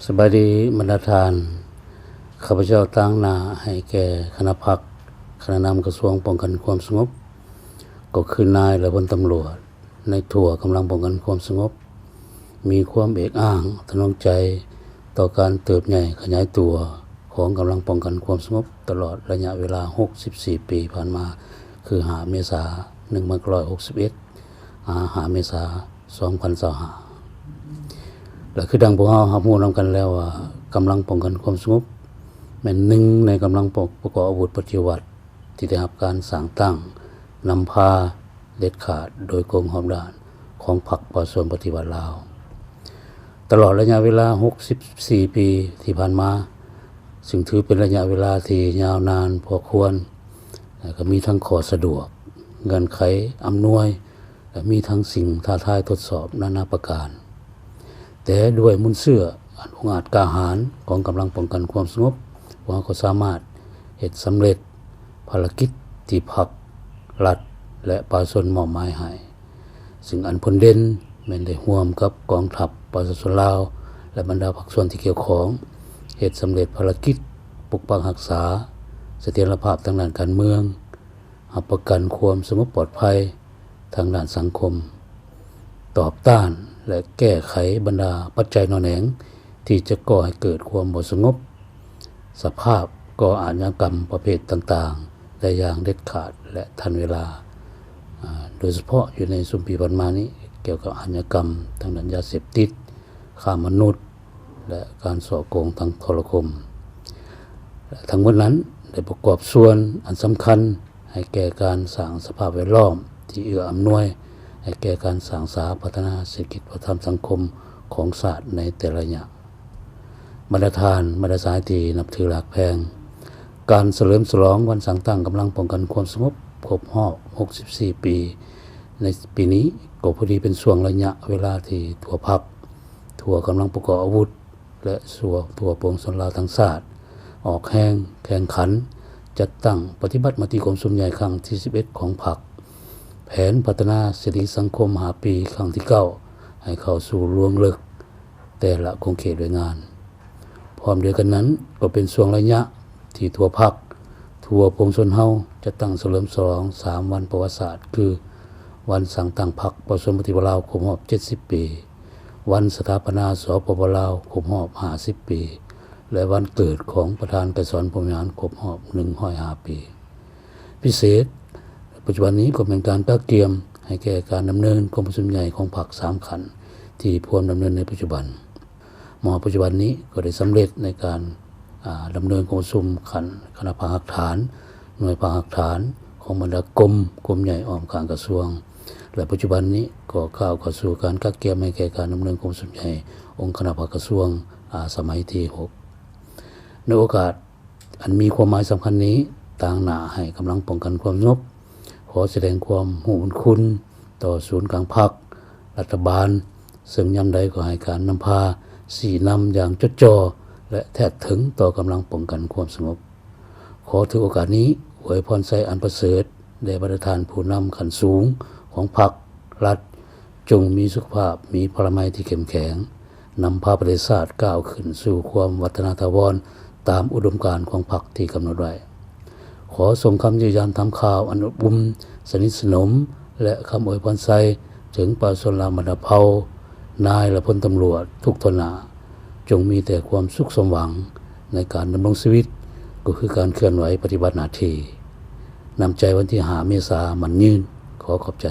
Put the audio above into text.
ສະບາຍດີບັນດາທ່ານ, ຂ້າພະເຈົ້າຕາງໜ້າໃຫ້ແກ່ຄະນະພັກ, ຄະນະນຳກະຊວງປ້ອງກັນຄວາມສະຫງົບ ກໍຄືນາຍ ແລະ ພົນຕຳຫຼວດໃນທົ່ວກຳລັງປ້ອງກັນຄວາມສະຫງົບ ມີຄວາມເອກອ້າງທະນອງໃຈຕໍ່ການເຕີບໃຫຍ່ຂະຫຍາຍຕົວຂອງກຳລັງປ້ອງກັນຄວາມສະຫງົບ ຕະຫຼອດໄລຍະເວລາຫົກສິບສີ່ປີຜ່ານມາ ຄືຫ້າເມສາໜຶ່ງພັນເກົ້າຮ້ອຍຫົກສິບເອັດ ຫາຫ້າເມສາສອງພັນຊາວຫ້າ ແລະ ຄືດັ່ງພວກເຮົາຮັບຮູ້ນຳກັນແລ້ວວ່າ ກຳລັງປ້ອງກັນຄວາມສະຫງົບ ແມ່ນໜຶ່ງໃນກຳລັງປະກອບອາວຸດປະຕິວັດ ທີ່ໄດ້ຮັບການສ້າງຕັ້ງ, ນຳພາ, ເດັດຂາດໂດຍກົງຮອບດ້ານຂອງພັກປະຊາຊົນປະຕິວັດລາວ ຕະຫຼອດໄລຍະເວລາຫົກສິບສີ່ປີທີ່ຜ່ານມາ, ຊຶ່ງຖືເປັນໄລຍະເວລາທີ່ຍາວນານພໍຄວນ ແລະ ກໍມີທັງຂໍ້ສະດວກ, ເງື່ອນໄຂອຳນວຍ ແລະ ມີທັງສິ່ງທ້າທາຍທົດສອບນານາປະການ. ແຕ່ດ້ວຍມູນເຊື້ອອັນອົງອາດກ້າຫານຂອງກຳລັງປ້ອງກັນຄວາມສະຫງົບ, ພວກເຮົາກໍສາມາດເຮັດສຳເລັດພາລະກິດທີ່ພັກ, ລັດ ແລະ ປະຊາຊົນມອບໝາຍໃຫ້, ຊຶ່ງອັນພົ້ນເດັ່ນແມ່ນໄດ້ຮ່ວມກັບກອງທັບປະຊາຊົນລາວ ແລະ ບັນດາພາກສ່ວນທີ່ກ່ຽວຂ້ອງ ເຮັດສຳເລັດພາລະກິດປົກປັກຮັກສາສະຖຽນລະພາບທາງດ້ານການເມືອງ, ຮັບປະກັນຄວາມສະຫງົບປອດໄພທາງດ້ານສັງຄົມ, ຕອບຕ້ານ ແລະ ແກ້ໄຂບັນດາປັດໄຈໜໍ່ແໜງທີ່ຈະກໍ່ໃຫ້ເກີດຄວາມບໍ່ສະຫງົບ, ສະພາບກໍ່ອາດຍາກຳປະເພດຕ່າງໆ ໄດ້ຢ່າງເດັດຂາດ ແລະ ທັນເວລາ, ອາ, ໂດຍສະເພາະຢູ່ໃນຊຸມປີຜ່ານມານີ້ ກ່ຽວກັບອາດຍາກຳທາງດ້ານຢາເສບຕິດ, ຄ້າມະນຸດ ແລະ ການສໍ້ໂກງທາງໂທລະຄົມ. ແລະ ທັງໝົດນັ້ນໄດ້ປະກອບສ່ວນອັນສຳຄັນໃຫ້ແກ່ການສ້າງສະພາບແວດລ້ອມທີ່ເອື້ອອຳນວຍໃຫ້ແກ່ການສ້າງສາພັດທະນາເສດຖະກິດວັດທະນະທຳສັງຄົມຂອງຊາດໃນແຕ່ລະໄລຍະ. ບັນດາທ່ານ, ບັນດາສະຫາຍທີ່ນັບຖື ແລະ ຮັກແພງ, ການສະເຫຼີມສະຫຼອງວັນສ້າງຕັ້ງກຳລັງປ້ອງກັນຄວາມສະຫງົບຄົບຮອບຫົກສິບສີ່ປີໃນປີນີ້ ກໍພໍດີເປັນຊ່ວງໄລຍະເວລາທີ່ທົ່ວພັກ, ທົ່ວກຳລັງປະກອບອາວຸດ ແລະ ສ່ວນທົ່ວປວງຊົນລາວທັງຊາດ ອອກແຮງແຂ່ງຂັນຈັດຕັ້ງປະຕິບັດມະຕິກອງປະຊຸມໃຫຍ່ຄັ້ງທີສິບເອັດຂອງພັກ, ແຜນພັດທະນາເສດຖະກິດສັງຄົມຫ້າປີຄັ້ງທີເກົ້າ ໃຫ້ເຂົ້າສູ່ລວງເລິກແຕ່ລະຂົງເຂດດ້ວຍງານ. ພ້ອມດຽວກັນນັ້ນກໍເປັນຊ່ວງໄລຍະທີ່ທົ່ວພັກ, ທົ່ວປວງຊົນເຮົາຈັດຕັ້ງສະເຫຼີມສະຫຼອງສາມວັນປະຫວັດສາດ ຄື ວັນສ້າງຕັ້ງພັກປະຊາຊົນປະຕິວັດລາວຄົບຮອບເຈັດສິບປີ, ວັນສະຖາປະນາ ສປປ ລາວ ຄົບຮອບຫ້າສິບປີ ແລະ ວັນເກີດຂອງປະທານໄກສອນ ພົມວິຫານ ຄົບຮອບໜຶ່ງຮ້ອຍຫ້າປີ. ພິເສດ ປັດຈຸບັນນີ້ກໍແມ່ນການກະກຽມໃຫ້ແກ່ການດຳເນີນກອງປະຊຸມໃຫຍ່ຂອງພັກສາມຂັ້ນ ທີ່ພວມດຳເນີນໃນປັດຈຸບັນ. ມາຮອດປັດຈຸບັນນີ້ກໍໄດ້ສຳເລັດໃນການ ອາ ດຳເນີນກອງປະຊຸມຂັ້ນຄະນະພັກຮາກຖານ, ໜ່ວຍພັກຮາກຖານຂອງບັນດາກົມ, ກົມໃຫຍ່ອ້ອມຂ້າງກະຊວງ ແລະ ປັດຈຸບັນນີ້ກໍກ້າວເຂົ້າສູ່ການກະກຽມໃຫ້ແກ່ການດຳເນີນກອງປະຊຸມໃຫຍ່ອົງຄະນະພັກກະຊວງ ອາ ສະໄໝທີຫົກ. ໃນໂອກາດອັນມີຄວາມໝາຍສຳຄັນນີ້, ຕາງໜ້າໃຫ້ກຳລັງປ້ອງກັນຄວາມສະຫງົບ ຂໍສະແດງຄວາມຮູ້ບຸນຄຸນຕໍ່ສູນກາງພັກ, ລັດຖະບານ, ເຊິ່ງຍາມໃດກໍໃຫ້ການນຳພາຊີ້ນຳຢ່າງຈົດຈ່ອ ແລະ ແທດເຖິງຕໍ່ກຳລັງປ້ອງກັນຄວາມສະຫງົບ. ຂໍຖືໂອກາດນີ້ອວຍພອນໄຊອັນປະເສີດແດ່ບັນດາທ່ານຜູ້ນຳຂັ້ນສູງຂອງພັກ, ລັດ, ຈົ່ງມີສຸຂະພາບ, ມີພະລາໄມທີ່ເຂັ້ມແຂງ, ນຳພາປະເທດຊາດກ້າວຂຶ້ນສູ່ຄວາມວັດທະນາຖາວອນຕາມອຸດົມການຂອງພັກທີ່ກຳນົດໄວ້. ຂໍສົ່ງຄຳຢ້ຽມຢາມຖາມຂ່າວອັນອົບອຸ່ນ, ສະໜິດສະໜົມ ແລະ ຄຳອວຍພອນໄຊເຖິງປະຊາຊົນລາວບັນດາເຜົ່າ, ນາຍ ແລະ ພົນຕຳຫຼວດທຸກທົ່ວໜ້າ, ຈົ່ງມີແຕ່ຄວາມສຸກສົມຫວັງໃນການດຳລົງຊີວິດ, ກໍຄືການເຄື່ອນໄຫວປະຕິບັດໜ້າທີ່. ນ້ຳໃຈວັນທີຫ້າເມສາໝັ້ນຍືນ. ຂໍຂອບໃຈ.